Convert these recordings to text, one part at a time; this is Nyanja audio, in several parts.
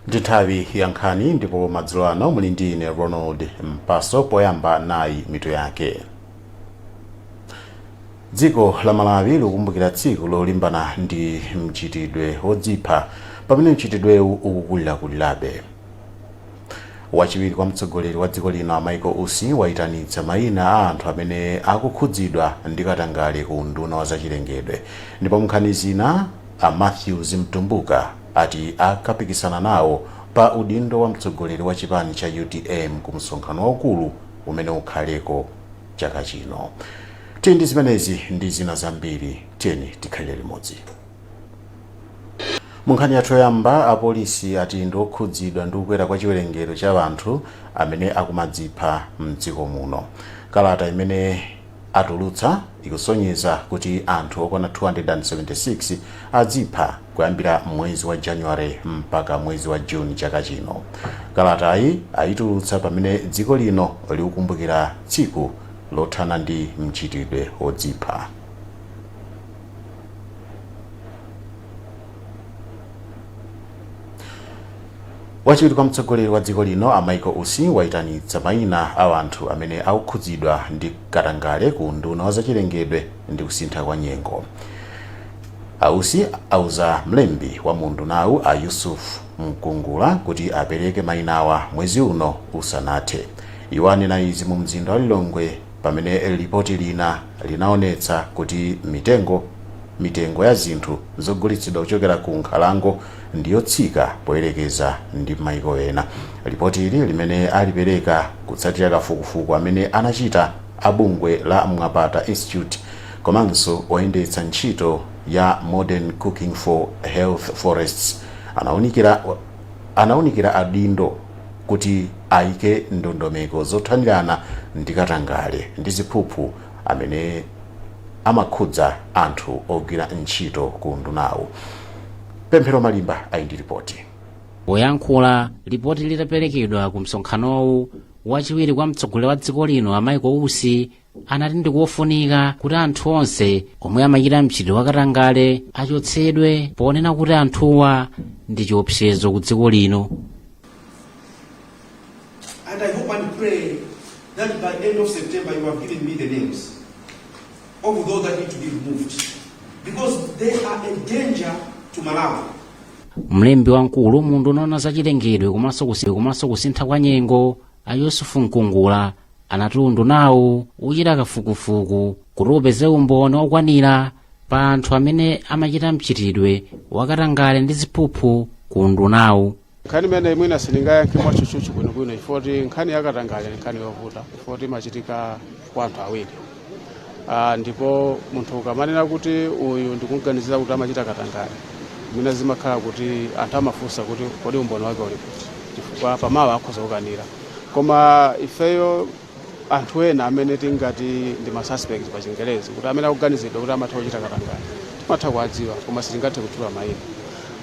Ndi nthawi ya nkhani ndipo madzulo ano muli ndi ine Ronald Mpaso. Poyamba nayi mitu yake. Dziko la Malawi likukumbukira tsiku lolimbana ndi mchitidwe wodzipha pamene mchitidwewu ukukulirakulirabe. Wachiwiri kwa mtsogoleri wa dziko lino a Michael Usi wayitanitsa mayina a anthu amene akukhudzidwa ndi katangale ku unduna wa zachilengedwe. Ndipo mnkhani zina, a Matthews Mtumbuka ati akapikisana nawo pa udindo wa mtsogoleri wa chipani cha UTM ku msonkhano waukulu umene ukhaleko chaka chino. Tili ndi zimenezi ndi zina zambiri, tiyeni tikhalire limodzi. Mu nkhani yathu yoyamba, apolisi ati ndi okhudzidwa ndi kukwera kwa chiwerengero cha anthu amene akumadzipha mdziko muno. Kalata imene atulutsa ikusonyeza kuti anthu okwana 276 adzipha kuyambira mwezi wa January mpaka mwezi wa June chaka chino. Kalatayi ayitulutsa pamene dziko lino likukumbukira tsiku lothana ndi mchitidwe wodzipha. Wachiwiri kwa mtsogoleri wa dziko lino a Michael Usi wayitanitsa mayina a anthu amene akukhudzidwa ndi katangale ku unduna wa zachilengedwe ndi kusintha kwa nyengo. A Usi auza mlembi wa mu undunawu a Yusuf Mkungula kuti apereke mayinawa mwezi uno usanathe. Iwo anena izi mu mzinda wa Lilongwe pamene lipoti lina linaonetsa kuti mitengo ya zinthu zogulitsidwa kuchokera ku nkhalango ndi yotsika poyerekeza ndi maiko ena. Lipoti ili limene alipereka kutsatira kafukufuku amene anachita a bungwe la Mwapata Institute komanso oyendetsa ntchito ya Modern Cooking for Health Forests anawunikira adindo kuti ayike ndondomeko zothanirana ndi katangale ndi ziphuphu amene amakhudza anthu ogwira ntchito ku undunawu. Pemphero Malimba ali ndi ripoti. Poyankhula lipoti litaperekedwa ku msonkhanowu, wachiwiri kwa mtsogoleri wa dziko lino a Michael Usi anati ndikofunika kuti anthu onse omwe amachita mchitidwe wakatangale achotsedwe, ponena kuti anthuwa ndi chiopsezo ku dziko lino. And I hope and pray that by end of September you have given me the names of those that need to be removed, because they are a danger to Malawi. Mlembi wamkulu mu unduna oona zachilengedwe komanso kusintha kwa nyengo a Yusufu Mkungula anati undunawu uchita kafukufuku kuti upeze umboni okwanira pa anthu amene amachita mchitidwe wakatangale ndi ziphuphu ku undunawu. Nkhani imene mwina sindingayankhe mwatchutchutchu bwinobwino, chifukwa nkhani yakatangale ni nkhani yovuta, chifukwa imachitika kwa anthu awiri. Ndipo munthu ukamanena kuti uyu ndikuganizira kuti amachita katangale, mwina zimakhala kuti anthu amafunsa kuti kodi umboni wake uli kuti, chifukwa pamawa akhoza kukanira. Koma ifeyo anthu ena amene tingati ndi ma suspect pa Chingerezi, kuti amene akuganizidwa kuti amatha kuchita katangale, timatha kuwadziwa, koma sitingathe kutchula mayina.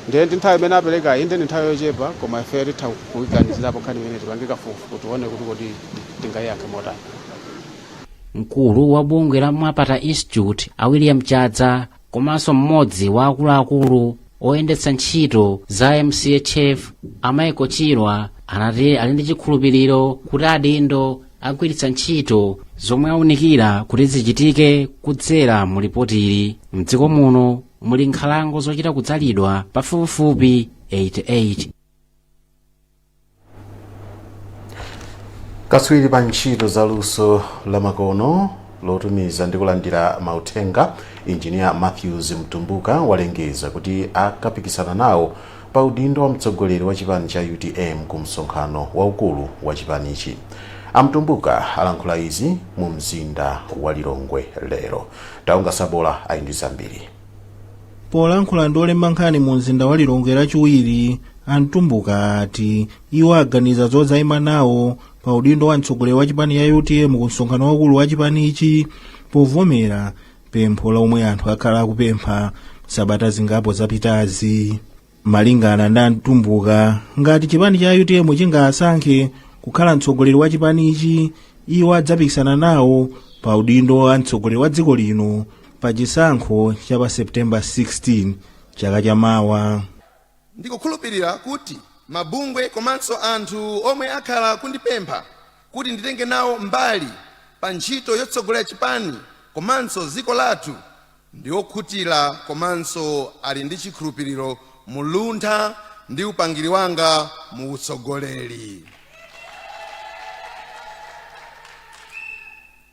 Ndiye ndi nthawi imene apereka, inde ndi nthawi yochepa, koma ifeyo titha kuiganizirapo nkhani imene, tipange kafukufuku, tione kuti kodi tingayiyankhe motani. Mkulu wa bungwe la Mwapata Institute a William Chadza komanso mmodzi wa akuluakulu oyendetsa ntchito za MCHF a Michael Chirwa anati ali ndi chikhulupiriro kuti adindo agwiritsa ntchito zomwe aunikira kuti zichitike kudzera mu lipotili. Mdziko muno muli nkhalango zochita kudzalidwa pafupifupi 88. Katswiri pa ntchito za luso lamakono lotumiza ndi kulandira mauthenga, Injiniya Matthews Mtumbuka, walengeza kuti akapikisana nawo pa udindo wa mtsogoleri wa chipani cha UTM ku msonkhano waukulu wa chipanichi. A Mtumbuka alankhula izi mu mzinda wa Lilongwe lero. Taunga Sabola ali ndi zambiri. Polankhula ndi olemba nkhani mu mzinda wa Lilongwe Lachiwiri, a Mtumbuka ati iwo aganiza zodzayima nawo pa udindo wa mtsogoleri wa chipani ya UTM ku msonkhano waukulu wa chipanichi, povomera pempho lomwe anthu akhala akupempha sabata zingapo zapitazi. Malingana ndi a Mtumbuka, ngati chipani cha UTM chingasankhe kukhala mtsogoleri wa chipanichi, iwo adzapikisana nawo pa udindo wa mtsogoleri wa dziko lino pa chisankho cha pa September 16 chaka chamawa. Ndikukhulupirira kuti Mabungwe komanso anthu omwe akhala kundipempha kuti nditenge nawo mbali pa ntchito yotsogolera chipani komanso dziko lathu ndi okhutira komanso ali ndi chikhulupiriro mu luntha ndi upangiri wanga mu utsogoleri.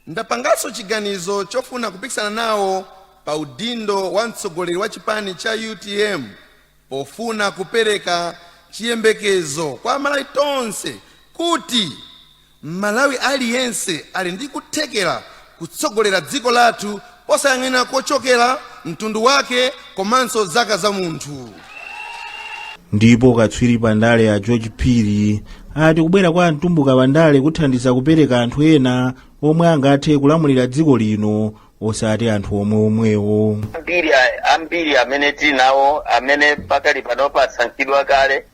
Ndapanganso chiganizo chofuna kupikisana nawo pa udindo wa mtsogoleri wa chipani cha UTM pofuna kupereka chiyembekezo kwa Amalawi tonse kuti Mmalawi aliyense ali ndi kuthekera kutsogolera dziko lathu posayang'anira kochokera, mtundu wake komanso zaka za munthu. Ndipo katswiri pa ndale a George Phiri ati kubwera kwa Mtumbuka pa ndale kuthandiza kupereka anthu ena omwe angathe kulamulira dziko lino osati anthu omwe omwewo. Ambiri amene tili nawo amene pakali panopa asankhidwa kale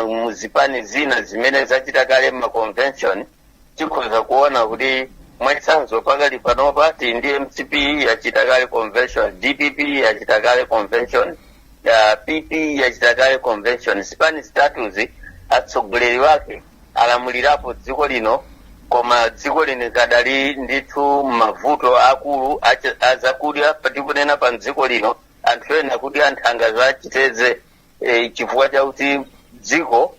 muzipani zina zimene zachita kale ma convention, tikhoza kuona kuti mwachitsanzo pakali panopa tili ndi MCP yachita kale convention, DPP yachita kale convention, PP yachita kale convention. Zipani zitatuzi atsogoleri wake alamulirapo dziko lino, koma dziko lino likadali ndithu mavuto akulu azakudya. Patikunena pa dziko lino anthu ena kudya nthanga za chitedze chifukwa chakuti dziko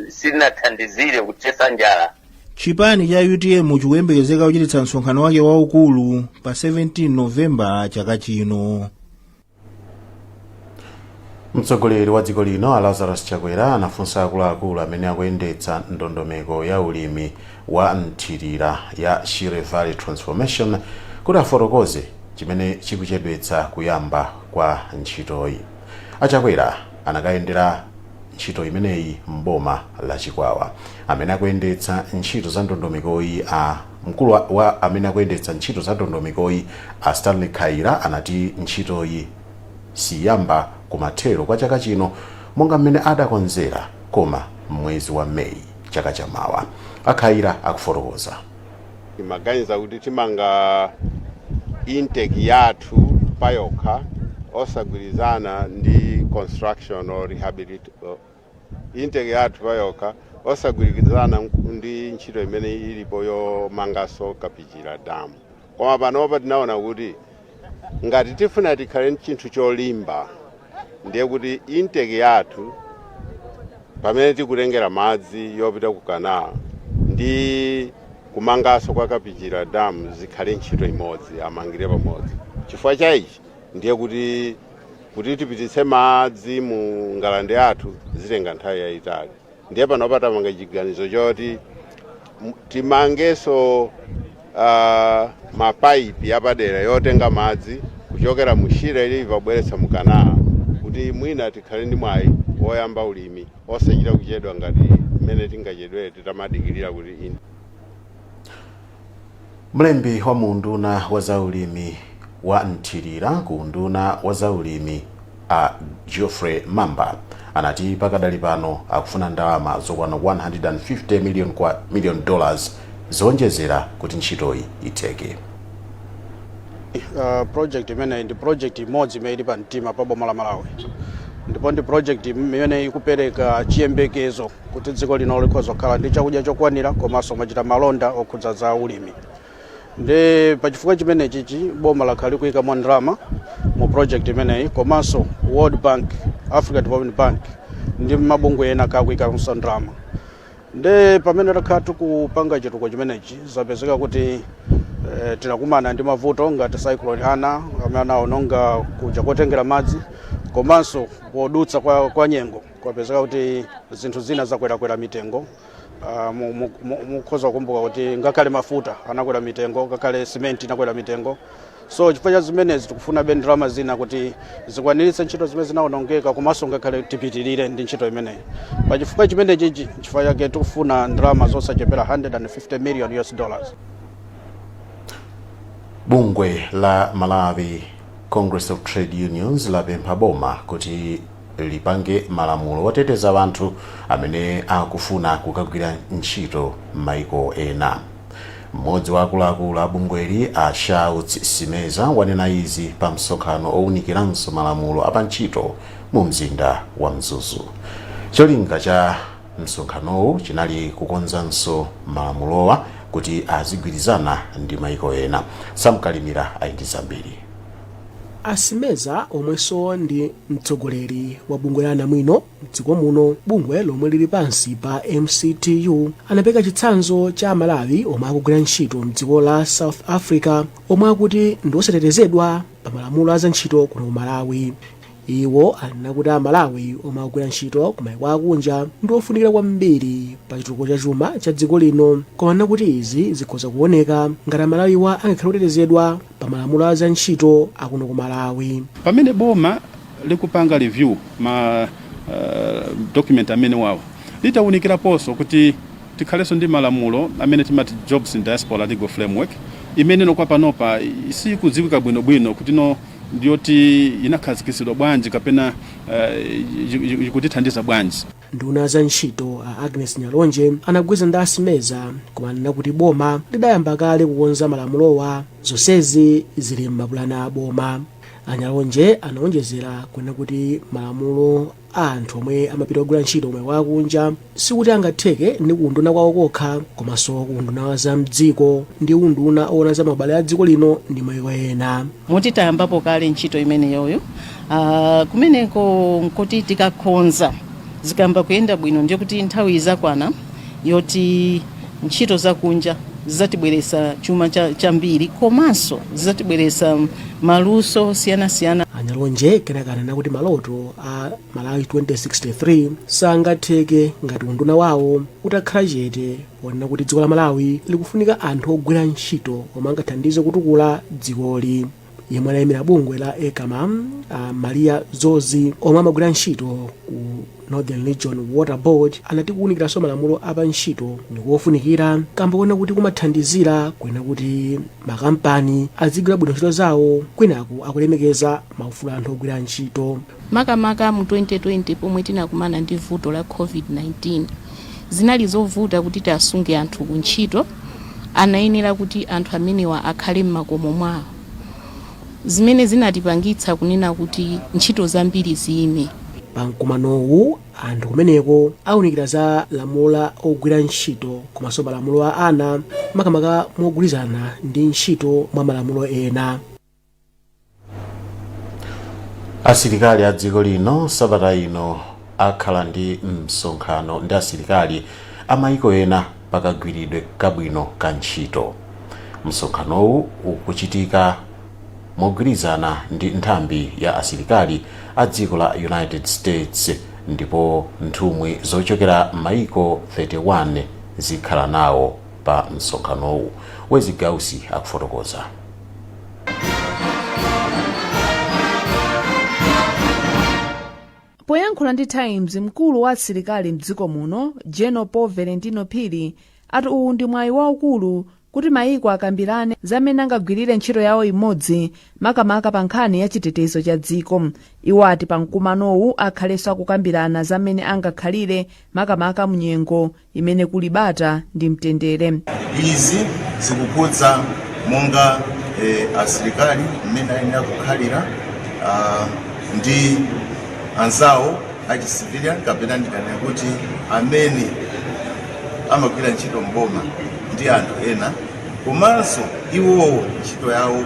silinathandizire kuthetsa njala. Chipani cha UTM chikuyembekezeka kuchititsa msonkhano wake waukulu pa 17 Novemba chaka chino. Mtsogoleri wa dziko lino a Lazarus Chakwera anafunsa akuluakulu amene akuyendetsa ndondomeko ya ulimi wa mthirira ya Shire Valley Transformation kuti afotokoze chimene chikuchedwetsa kuyamba kwa ntchitoyi. A Chakwera anakayendera ntchito imeneyi m'boma la Chikwawa. Amene akuyendetsa ntchito za ndondomekoyi a mkulu wa amene akuyendetsa ntchito za ndondomekoyi a Stanley Khaira anati ntchitoyi siyamba kumathero kwa chaka chino monga mmene adakonzera koma m'mwezi wa Meyi chaka chamawa. A Khaira akufotokoza. Timaganiza kuti timanga intake yathu payokha osagwirizana ndi construction or rehabilitation, intake yathu payokha osagwirizana ndi ntchito imene ilipo yomanganso Kapichira Dam. Koma panopa tinaona kuti ngati tifuna tikhale ndi chinthu cholimba, ndiye kuti intake yathu pamene tikutengera madzi yopita ku canal ndi kumanganso kwa Kapichira Dam zikhale ntchito imodzi, amangire pamodzi. Chifukwa cha ichi ndiye kuti tipititse madzi mu ngalande yathu zitenga nthawi yayitali. Ndiye panopa tapanga chiganizo choti timangenso mapaipi apadera yotenga madzi kuchokera mu Shire River kubweretsa mu canal, kuti mwina tikhale ndi mwayi woyamba ulimi osachita kuchedwa ngati mmene tingachedwere titamadikirira kuti in Mlembi wa mu unduna wa zaulimi wa mthirira ku unduna wa zaulimi a Geoffrey Mamba anati pakadali pano akufuna ndalama zokwana 150 million dollars zowonjezera kuti ntchitoyi itheke. Project imeneyi ndi project imodzi imene ili pa mtima pa boma la Malawi, ndipo ndi project imene ikupereka chiyembekezo kuti dziko lino likhoza kukhala ndi chakudya chokwanira komanso machita malonda okhudza za ulimi. Ndi pachifukwa chimenechichi boma lakhala likuyikamo ndalama mu project imeneyi, komanso World Bank, Africa Development Bank ndi mabungwe ena kakuyikanso ndalama. Ndi pamene takhala tikupanga chitukuko chimenechi, zapezeka kuti tinakumana ndi mavuto ngati Cyclone Ana amene anaononga kuja kotengera madzi, komanso podutsa kwa nyengo kwapezeka kuti zinthu zina zakwerakwera mitengo. Mukhoza kukumbuka kuti ngakhale mafuta anakwera mitengo, ngakhale simenti inakwera mitengo. So chifukwa cha zimenezi tikufuna be ndalama zina kuti zikwaniritse ntchito zimene zinaonongeka, komanso ngakhale tipitirire ndi ntchito imeneyi. Pachifukwa chimenechichi chifukwa chake tikufuna ndalama zosachepera 150 million US dollars. Bungwe la Malawi Congress of Trade Unions lapempha boma kuti lipange malamulo oteteza anthu amene akufuna kukagwira ntchito m'maiko ena. Mmodzi wa akuluakulu a bungweli a Shouts Simeza wanena izi pa msonkhano owunikiranso malamulo apantchito mu mzinda wa Mzuzu. Cholinga cha msonkhanowu chinali kukonzanso malamulowa kuti azigwirizana ndi maiko ena. Samkalimira ali ndi zambiri. A Simeza, omwenso ndi mtsogoleri wa bungwe la anamwino mdziko muno, bungwe lomwe lili pansi pa MCTU, anapereka chitsanzo cha Amalawi omwe akugwira ntchito mdziko la South Africa, omwe akuti ndi osatetezedwa pa malamulo a za ntchito kuno ku Malawi. Iwo anena kuti Amalawi omwe akugwira ntchito ku maiko akunja ndi ofunikira kwambiri pa chitukuko cha chuma cha dziko lino, koma anena kuti izi zikhoza kuoneka ngati Amalawiwa angakhale otetezedwa pa malamulo a za ntchito akuno ku Malawi. Pamene boma likupanga review ma document amene wawo, litawunikiraponso kuti tikhalenso ndi malamulo amene timati Jobs in Diaspora Legal Framework, imene nokwa panopa sikudziwika bwinobwino kuti no ndiyoti inakhazikitsidwa bwanji kapena ikutithandiza bwanji. Nduna za ntchito a Agnes Nyalonje anagwirizana ndi a Simeza, koma anena kuti boma lidayamba kale kukonza malamulowa. Zonsezi zili m'mapulani a boma. Anyalonje anaonjezera kunena kuti malamulo a anthu omwe amapita kugwira ntchito omwe wakunja sikuti angatheke ndi kuunduna kwawo kokha, komanso kuunduna za mdziko ndi unduna owona za maubale a dziko lino ndi maiko ena. Moti tayambapo kale ntchito imeneyoyo. Kumeneko nkuti tikakonza, zikamba kuyenda bwino, ndiye kuti nthawi izakwana yoti ntchito zakunja zidzatibweresa chuma chambiri komanso zidzatibweresa maluso osiyanasiyana. Anyalonje kenaka anena kuti maloto a Malawi 2063 sangatheke ngati unduna wawo utakhala chete, ponena kuti dziko la Malawi likufunika anthu ogwira ntchito omwe angathandize kutukula dzikoli. Yemwe anayimira bungwe la ECAMA, Maria Zozi, omwe amagwira ntchito ku Northern Region Water Board, anati kuwunikiranso malamulo apa ntchito ndikofunikira kamba kuona kuti kumathandizira kwena kuti makampani azigwira bwino ntchito zawo kwinaku akulemekeza maufulu a anthu ogwira ntchito. Makamaka mu 2020 pomwe tinakumana ndi vuto la COVID-19, zinali zovuta kuti tiasunge anthu ku ntchito. Anayenera kuti anthu amenewa akhale m'makomo mwawo, zimene zinatipangitsa kunena kuti ntchito zambiri ziyime. Pa mkumanowu anthu kumeneko awunikira za lamulo la ogwira ntchito komanso malamulo a ana, makamaka mogwirizana ndi ntchito mwa malamulo ena. Asilikali a dziko lino sabata ino akhala ndi msonkhano ndi asilikali a maiko ena pakagwiridwe kabwino ka ntchito. Msonkhanowu ukuchitika mogwirizana ndi nthambi ya asilikali a dziko la United States, ndipo nthumwi zochokera maiko 31 zikhala nawo pa msonkhanowu. Wezi Gausi akufotokoza. Poyankhula ndi Times, mkulu wa asilikali mdziko muno, General Paul Valentino Phiri, ati uwu ndi mwayi waukulu kuti mayiko akambirane zamene angagwirire ntchito yawo imodzi, makamaka pa nkhani ya chitetezo cha dziko. Iwo ati pa mkumanowu akhalenso akukambirana zamene angakhalire, makamaka munyengo imene kuli bata ndi mtendere. Izi zikukhudza monga asilikali mmene ayenera kukhalira ndi anzawo achi civilian, kapena ndikanena kuti amene amagwira ntchito mboma ndi anthu ena, komanso iwowo ntchito yawo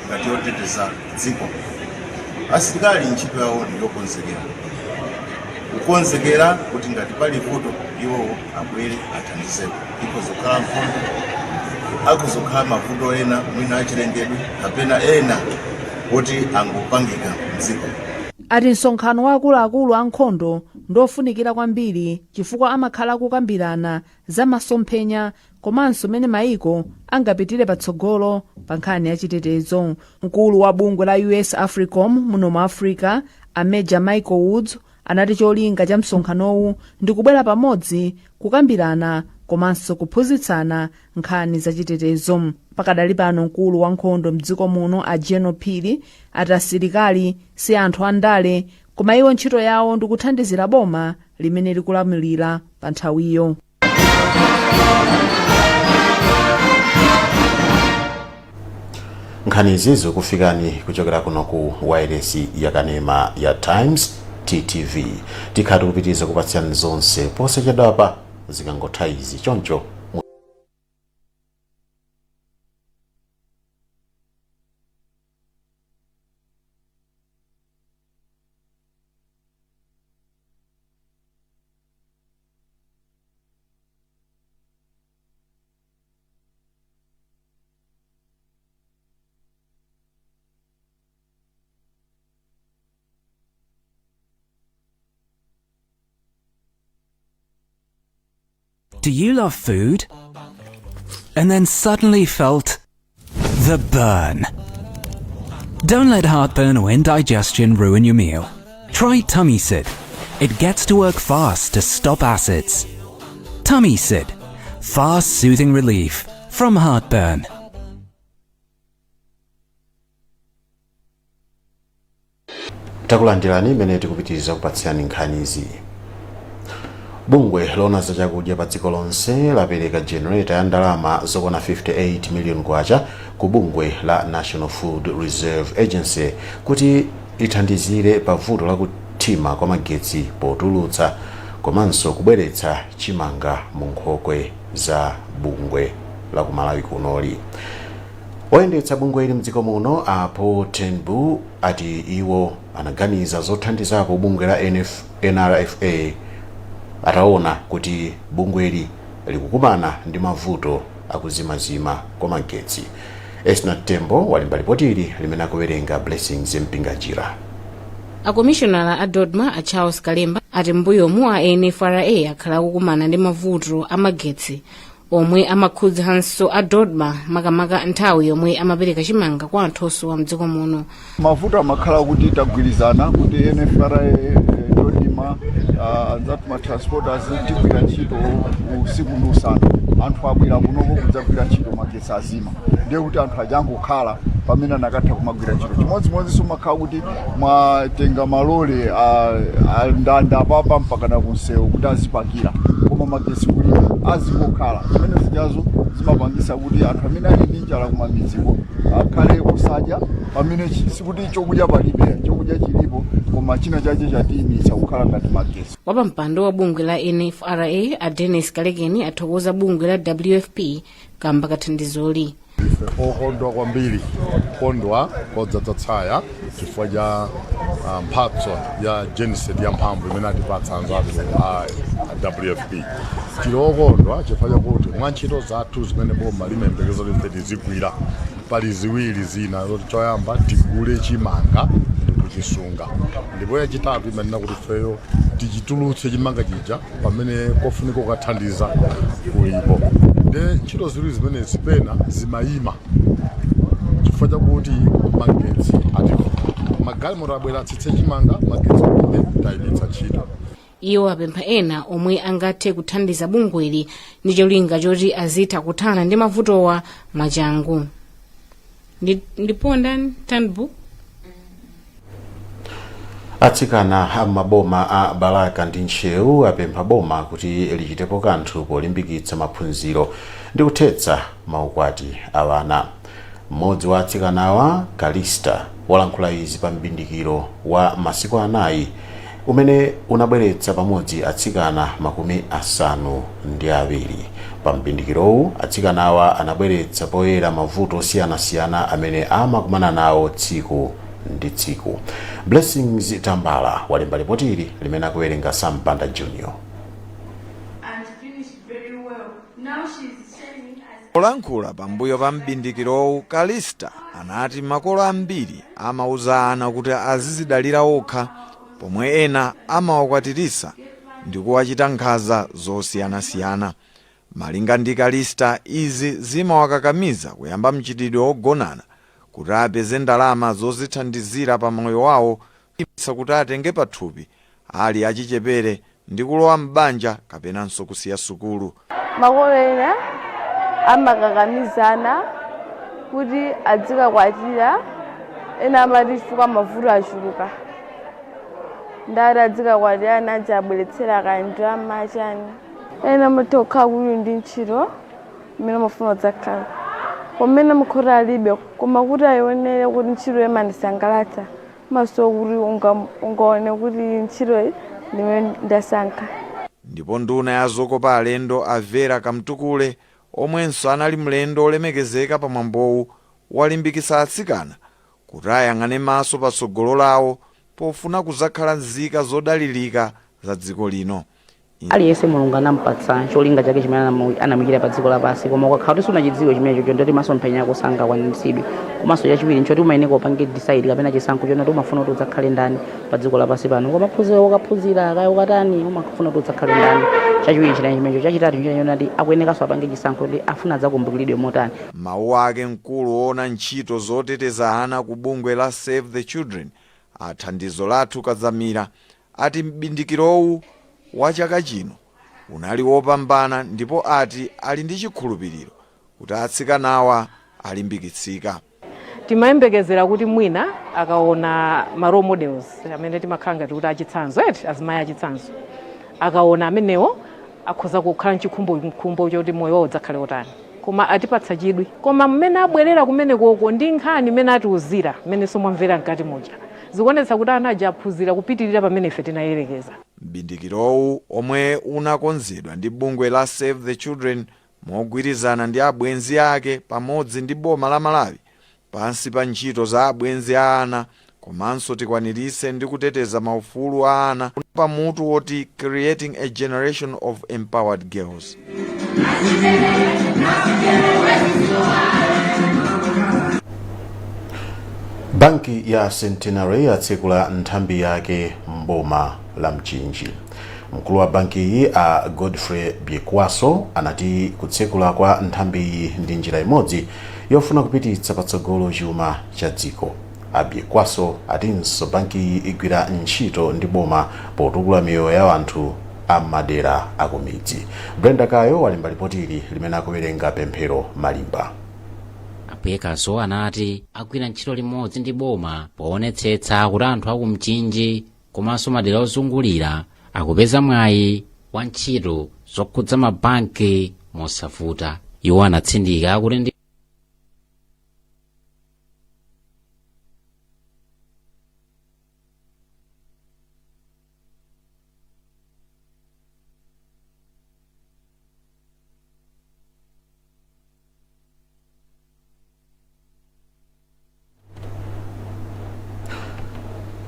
ngati yoteteza dziko. Asilikali ntchito yawo ndi yokonzekera, kukonzekera kuti ngati pali vuto iwowo abwere athandizeko. Ikhoza kukhala nkhondo, akhoza kukhala mavuto ena mwina achilengedwe kapena ena kuti angopangika mdziko. Ati msonkhano wa akuluakulu ankhondo ndofunikira kwambiri chifukwa amakhala akukambirana za masomphenya komanso mmene mayiko angapitire patsogolo pa nkhani ya chitetezo. Mkulu wa bungwe la US AFRICOM muno mu Africa, a Major Michael Woods, anati cholinga cha msonkhanowu ndi kubwera pamodzi kukambirana komanso kuphunzitsana nkhani zachitetezo. Pakadali pano, mkulu wa nkhondo mdziko muno, a General Phiri, ati asilikali si anthu andale, koma iwo ntchito yawo ndi kuthandizira boma limene likulamulira pa nthawiyo. Nkhanizi zikufikani kuchokera kuno ku wailesi yakanema ya Times. TTV. Tikhala tikupitiriza kupatsirani zonse posachedwapa zikangotha izi, choncho Do you love food? And then suddenly felt the burn. Don't let heartburn or indigestion ruin your meal. Try Tummy Sid. It gets to work fast to stop acids. Tummy Sid. Fast soothing relief from heartburn. Takulandirani imene tikupitiriza kupatsirani nkhanizi. Bungwe loona za chakudya pa dziko lonse lapereka generator ya ndalama zokwana 58 million kwacha ku bungwe la National Food Reserve Agency kuti ithandizire pa vuto la kuthima kwa magetsi potulutsa komanso kubweretsa chimanga mu nkhokwe za bungwe la ku Malawi kunoli. Oyendetsa bungwe ili mdziko muno a Paul Turnbull ati iwo anaganiza zothandizapo bungwe la NRFA ataona kuti bungweli likukumana ndi mavuto akuzimazima kwa magetsi. Esnat Tembo walemba ripoti ili limene akuwerenga Blessings Mpinganjira. Akomishonala a DoDMA a Charles Kalemba ati m'mbuyomu a NFRA akhala akukumana ndi mavuto amagetsi omwe amakhudzanso a DoDMA, makamaka nthawi yomwe amapereka chimanga kwa anthu osowa mdziko muno. Mavuto amakhala kuti tagwirizana kuti NFRA, DoDMA, anzathu ma transporters tigwira ntchito usiku ndi usana. Anthu abwera kunoko kudzagwira ntchito, magetsi azima, ndiye kuti anthu ajangokhala pamene anakatha kumagwira ntchito. Chimodzimodzinso makhala kuti mwatenga malole ndanda papa mpakana kunsewu kuti azipakira, koma magetsi kulibe, azingokhala. Zimene zijazo zimapangisa kuti anthu amene ali ndi njala kumamidziko akhale osadya, pamene sikuti chokudya palibe, chokudya chilipo, koma china chache chatiyimitsa kukhala ngati magetsi. Wapampando wa bungwe la NFRA a Dennis Kalekeni athokoza bungwe la WFP kamba kathandizoli. Ife okondwa kwambiri, kondwa kodzadza tsaya chifukwa cha mphatso ya genset ya mphamvu imene atipatsa anzathu a WFP. Tili okondwa chifukwa chakuti mwa ntchito zathu zimene boma limayembekeza kuti ife tizigwira, pali ziwiri zina zoti choyamba tigule chimanga ndi kuchisunga, ndipo yachitatu imanena kuti ifeyo tichitulutse chimanga chija pamene kofunika kukathandiza kulipo. Nde ntchito ziwiri zimenezi pena zimayima chifukwa chakuti magetsi ativuta. Magalimoto abwera atsitse chimanga, magetsi kulibe, tayimitsa ntchito. Iwo apempha ena omwe angathe kuthandiza bungweli ndi cholinga choti azitha kuthana ndi mavutowa mwachangu. Ndipo ndani Turnbull. Atsikana a maboma a Balaka ndi Ntcheu apempha boma kuti lichitepo kanthu polimbikitsa maphunziro ndi kuthetsa maukwati a ana. Mmodzi wa atsikanawa, Kalista, walankhula izi pa mbindikiro wa masiku 4 umene unabweretsa pamodzi atsikana 70. Pa mbindikirowu atsikanawa anabweretsa poyera mavuto osiyanasiyana amene amakumana nawo tsiku ndi tsiku. Blessings Tambala walemba ripoti ili limene akuwerenga Sampanda Junior. And finished very well. Now she's shining as Polankhula pambuyo pa mbindikirowu, Kalista anati makolo ambiri amauza ana kuti azizidalira okha, pomwe ena amawakwatirisa ndi kuwachita nkhanza zosiyanasiyana. Malinga ndi Kalista, izi zimawakakamiza kuyamba mchitidwe wogonana kuti apeze ndalama zozithandizira pa moyo wawo, kuti atenge pathupi ali achichepere ndi kulowa m'banja kapenanso kusiya sukulu. Makolo ena amakakamizana kuti adzikakwatira, ena amati chifukwa mavuto achuluka, ndati adzikakwatira, ena adzabweretsera kandalama chani. Ena amatha kukhala kuti ndi ntchito imene amafuna kudzakhala kumene mukhota alibe, koma kuti ayionere kuti ntchito imandisangalatsa. Maso kuti ungaone kuti ntchitoyi ndimene ndasankha. Ndipo nduna ya zokopa alendo a Vera Kamtukule, omwenso anali mlendo olemekezeka pamwambowu, walimbikitsa atsikana kuti ayang'ane maso patsogolo lawo pofuna kuzakhala nzika zodalirika za dziko lino. Aliyense Mulungu anampatsa cholinga chake chimene anamuyikira pa dziko lapansi, koma ukakhala kuti sunachidziwe chimenecho, ndoti masomphenya ako sangakwaniritsidwe. Komanso chachiwiri nchoti umayeneka upange decide kapena chisankho chona kuti umafuna kuti udzakhale ndani pa dziko lapansi pano. Ukamaphunzira, ukaphunzira kaya ukatani, umafuna kuti udzakhale ndani? Chachiwiri chinayi chimenecho. Chachitatu nchina chonati akuyenekanso apange chisankho kuti afuna adzakumbukiridwe motani. Mawu ake, mkulu woona ntchito zoteteza ana ku bungwe la Save the Children, a Thandizo Lathu Kadzamira, ati m'bindikirowu wa chaka chino unali wopambana ndipo ati ali ndi chikhulupiriro kuti atsikanawa alimbikitsika. Timayembekezera kuti mwina akaona ma role models amene timakhala ngati kuti achitsanzo eti, azimayi achitsanzo, akaona amenewo akhoza kukhala mchikhumbokhumbo choti moyo wawo udzakhale otani. Koma atipatsa chidwi, koma mmene abwerera kumenekoko ndi nkhani imene atiuzira, mmenenso mwamvera mkati muja, zikuonetsa kuti ana aja aphunzira kupitirira pamene ife tinayerekeza. M'bindikirowu, omwe unakonzedwa ndi bungwe la Save the Children mogwirizana ndi abwenzi ake pamodzi ndi boma la Malawi pansi pa ntchito za abwenzi a ana komanso tikwaniritse ndi kuteteza maufulu a ana pamutu woti "Creating a Generation of Empowered Girls". Banki ya Centenary yatsekula nthambi yake mboma la Mchinji. Mkulu wa bankiyi, a Godfrey Byekwaso, anati kutsekula kwa nthambiyi ndi njira imodzi yofuna kupititsa patsogolo chuma cha dziko. A Byekwaso atinso bankiyi igwira ntchito ndi boma potukula miyoyo ya anthu a madera akumidzi. Brenda Kayo walemba lipotili limene akuwerenga Pemphero Malimba. A Byekwaso anati agwira ntchito limodzi ndi boma poonetsetsa kuti anthu aku Mchinji komanso madera ozungulira akupeza mwayi wa ntchito zokhudza mabanki mosavuta. Iwo anatsindika kuti ndi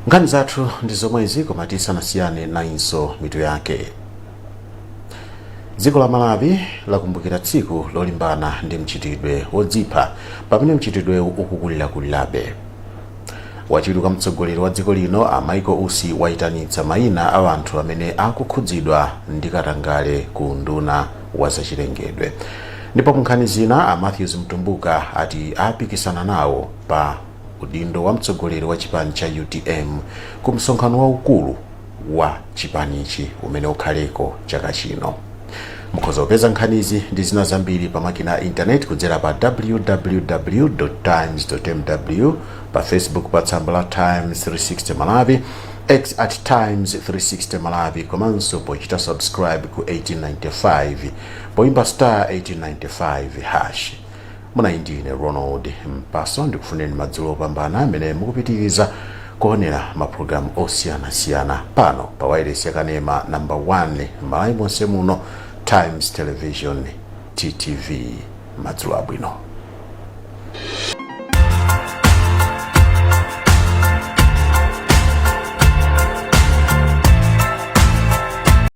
Nkhani zathu ndi zomwezi, koma tisanasiyane nayinso mitu yake. Dziko la Malawi lakumbukira tsiku lolimbana ndi mchitidwe wodzipha pamene mchitidwewu ukukulirakulirabe. Wachiwiri kwa mtsogoleri wa dziko lino, a Michael Usi, wayitanitsa mayina a anthu amene akukhudzidwa ndi katangale ku unduna wa zachilengedwe. Ndipo munkhani zina, a Matthews Mtumbuka ati apikisana nawo pa udindo wa mtsogoleri wa chipani cha UTM ku msonkhano waukulu wa chipanichi umene ukhaleko chaka chino. Mukhoza kupeza nkhanizi ndi zina zambiri pa makina a intaneti kudzera pa www.times.mw, pa Facebook pa tsamba la Times 360 Malawi, X at Times 360 Malawi, komanso pochita subscribe ku 1895 poimba star 1895 hash. Munali ndine Ronald Mpaso, ndikufuneni madzulo opambana amene mukupitiriza kuonera mapulogalamu osiyanasiyana pano pa wailesi yakanema namba 1 Malawi monse muno, Times Television, TTV. Madzulo abwino.